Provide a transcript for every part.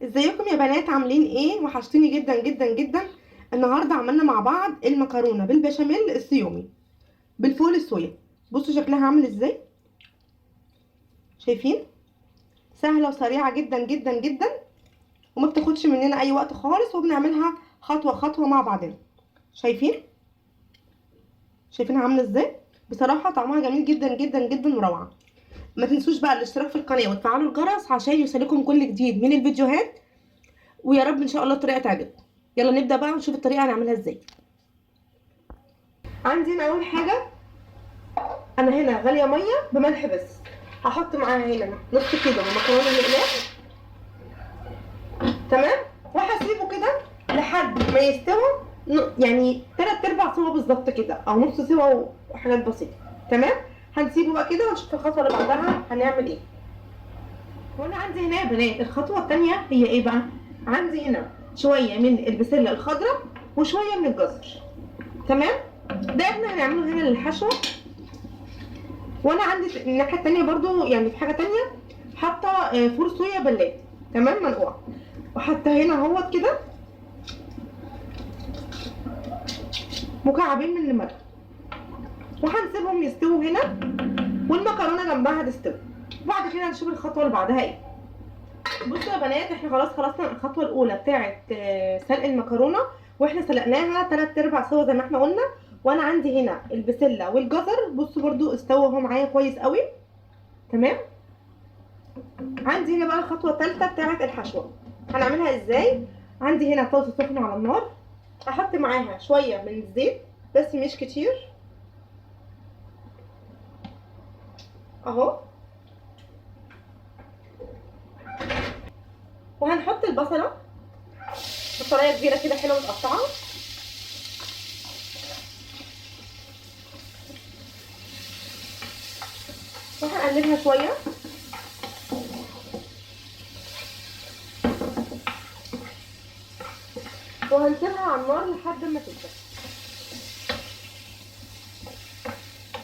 ازيكم يا بنات؟ عاملين ايه؟ وحشتوني جدا جدا جدا. النهارده عملنا مع بعض المكرونه بالبشاميل الصيامي بالفول الصويا. بصوا شكلها عامل ازاي، شايفين؟ سهلة وسريعة جدا جدا جدا، وما بتاخدش مننا اي وقت خالص، وبنعملها خطوة خطوة مع بعضنا. شايفين؟ شايفينها عامله ازاي؟ بصراحة طعمها جميل جدا جدا جدا وروعه. ما تنسوش بقى الاشتراك في القناة وتفعلوا الجرس عشان يوصلكم كل جديد من الفيديوهات، ويا رب ان شاء الله الطريقة تعجبكم. يلا نبدا بقى ونشوف الطريقة هنعملها ازاي. عندي هنا اول حاجة، انا هنا غالية مية بملح بس، هحط معاها هنا نص كيلو مكرونه مقلاه، تمام؟ وهسيبه كده لحد ما يستوى، يعني 3/4 سوا بالظبط كده، او نص سوا وحاجات بسيطة، تمام؟ هنسيبه بقى كده ونشوف الخطوة اللي بعدها هنعمل ايه. وانا عندي هنا يا بنات الخطوة الثانية هي ايه بقى؟ عندي هنا شوية من البسله الخضراء وشوية من الجزر، تمام؟ ده احنا هنعمله هنا للحشوه. وانا عندي في الناحية الثانية برضو، يعني في حاجة ثانية، حاطه فول صويا بلاد، تمام، منقوع، وحاطه هنا اهوت كده مكعبين من المرق، وهنسيبهم يستووا هنا، والمكرونه جنبها هتستوي. وبعد كده هنشوف الخطوة اللي بعدها ايه. بصوا يا بنات، احنا خلاص خلصنا الخطوة الاولى بتاعه سلق المكرونه، واحنا سلقناها 3/4 سوا زي ما احنا قلنا. وانا عندي هنا البسله والجزر، بصوا برضو استوى اهو معايا كويس قوي، تمام؟ عندي هنا بقى الخطوة الثالثة بتاعه الحشوه، هنعملها ازاي؟ عندي هنا طاسه سخنة على النار، هحط معاها شوية من الزيت بس مش كتير اهو، وهنحط البصله بصلايه كبيرة كده حلوة متقطعه، وهنقلبها شوية. وهنسيبها على النار لحد ما تدبل.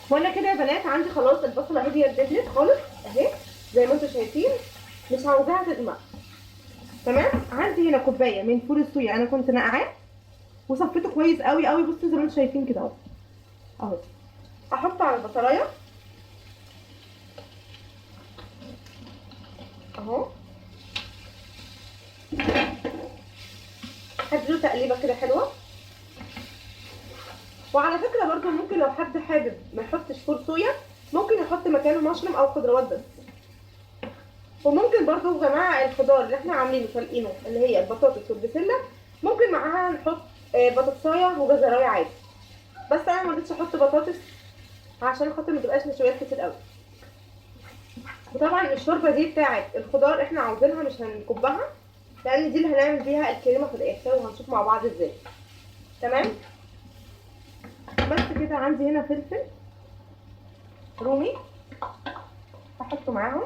وانا كده يا بنات عندي خلاص البصله اهي دبلت خالص اهي زي ما انتم شايفين، مش عاوزاها تغمق، تمام؟ عندي هنا كوباية من فول الصويا انا كنت نقعاه وصفيته كويس قوي قوي، بصوا زي ما انتم شايفين كده اهو اهو. هحطه على البصلايه اهو، هديله تقليبه كده حلوة. وعلى فكرة برضو ممكن لو حد حابب ما يحطش فول صويا ممكن يحط مكانه مشروم او خضروات بس. وممكن برضو يا جماعة الخضار اللي احنا عاملينه سالقينه اللي هي البطاطس والبسله ممكن معاها نحط بطاطسايه وجزرايه عادي، بس انا ما رضيتش احط بطاطس عشان خاطر ما تبقاش نشويات كتير قوي. وطبعا الشوربة دي بتاعه الخضار احنا عاوزينها مش هنكبها، لان دي اللي هنعمل بيها الكريمة في الاخر، وهنشوف مع بعض ازاي، تمام؟ بس كده. عندي هنا فلفل رومي هحطه معاهم،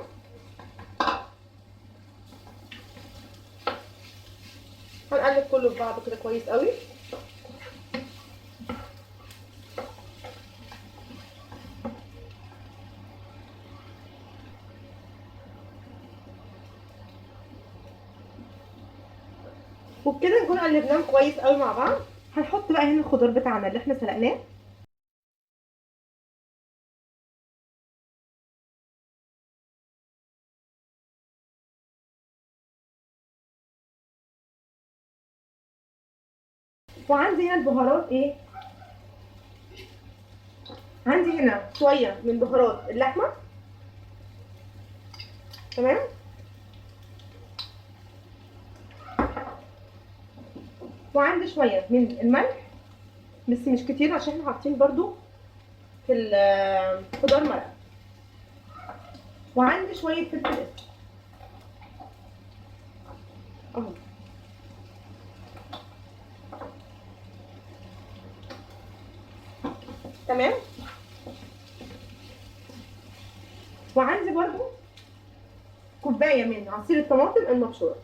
هنقلب كله في بعضه كده كويس قوي. وبكده نكون قلبناهم كويس قوي مع بعض. هنحط بقى هنا الخضار بتاعنا اللي احنا سلقناه، وعندي هنا البهارات ايه، عندي هنا شوية من بهارات اللحمة، تمام؟ وعندي شوية من الملح بس مش كتير عشان احنا حاطين برضو في الخضار مرقه، وعندي شوية فلفل اسود اهو. تمام. وعندي برضو كوباية من عصير الطماطم المبشوره.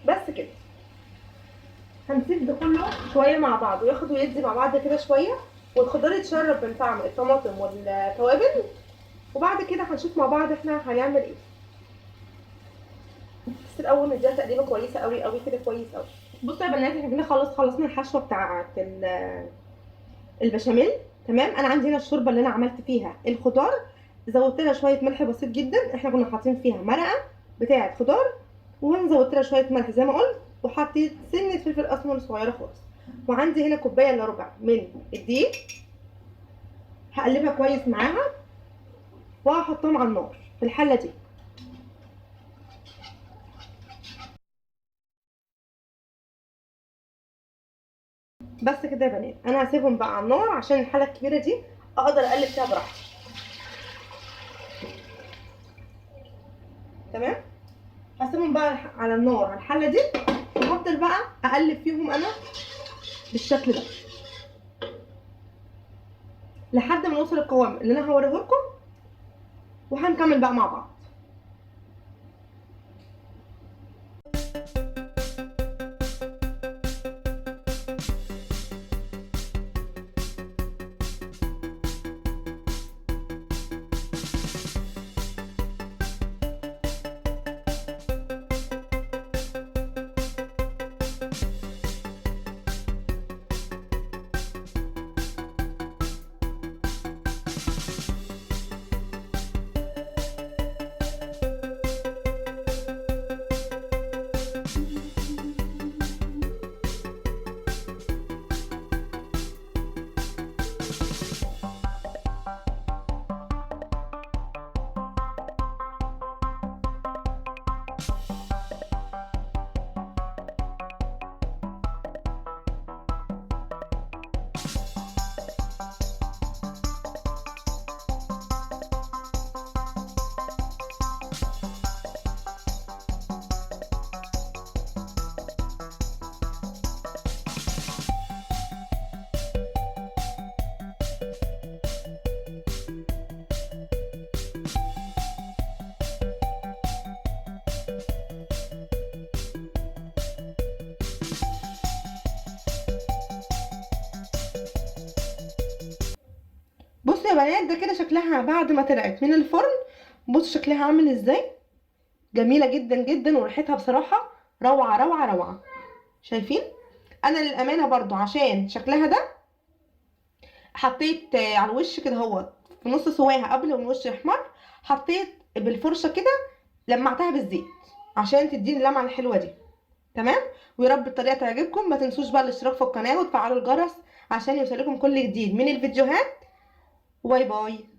بس كده. هنسيب ده كله شوية مع بعض وياخد ويدي مع بعض كده شوية، والخضار يتشرب من طعم الطماطم والتوابل، وبعد كده هنشوف مع بعض احنا هنعمل ايه. بس الاول نديها تقليبه كويسة قوي قوي كده، كويس قوي. بصوا يا بنات احنا كده خلاص خلصنا الحشوه بتاعه البشاميل. تمام. انا عندي هنا الشوربة اللي انا عملت فيها الخضار، زودت لها شوية ملح بسيط جدا، احنا كنا حاطين فيها مرقه بتاعه خضار، وانا زودت لها شوية ملح زي ما قلت، وحطيت سنة فلفل اسمر صغيرة خالص. وعندي هنا كوباية الا ربع من الدقيق، هقلبها كويس معاها وهحطهم على النار في الحلة دي. بس كده يا بنات، انا هسيبهم بقى على النار عشان الحلة الكبيرة دي اقدر اقلب فيها براحتي. تمام. هسيبهم بقى على النار على الحلة دي، وهفضل بقى اقلب فيهم انا بالشكل ده لحد ما نوصل القوام اللي انا هوريه لكم، وهنكمل بقى مع بعض. بصوا يا بنات، ده كده شكلها بعد ما طلعت من الفرن. بصوا شكلها عامل ازاي، جميلة جدا جدا، وريحتها بصراحة روعه روعه روعه. شايفين؟ انا للامانة برضو عشان شكلها ده حطيت على الوش كده اهوت في نص سواها قبل ما الوش يحمر، حطيت بالفرشه كده لمعتها بالزيت عشان تديني اللمعة الحلوة دي. تمام. ويا رب الطريقة تعجبكم. ما تنسوش بقى الاشتراك في القناة وتفعلوا الجرس عشان يوصلكم كل جديد من الفيديوهات. bye bye.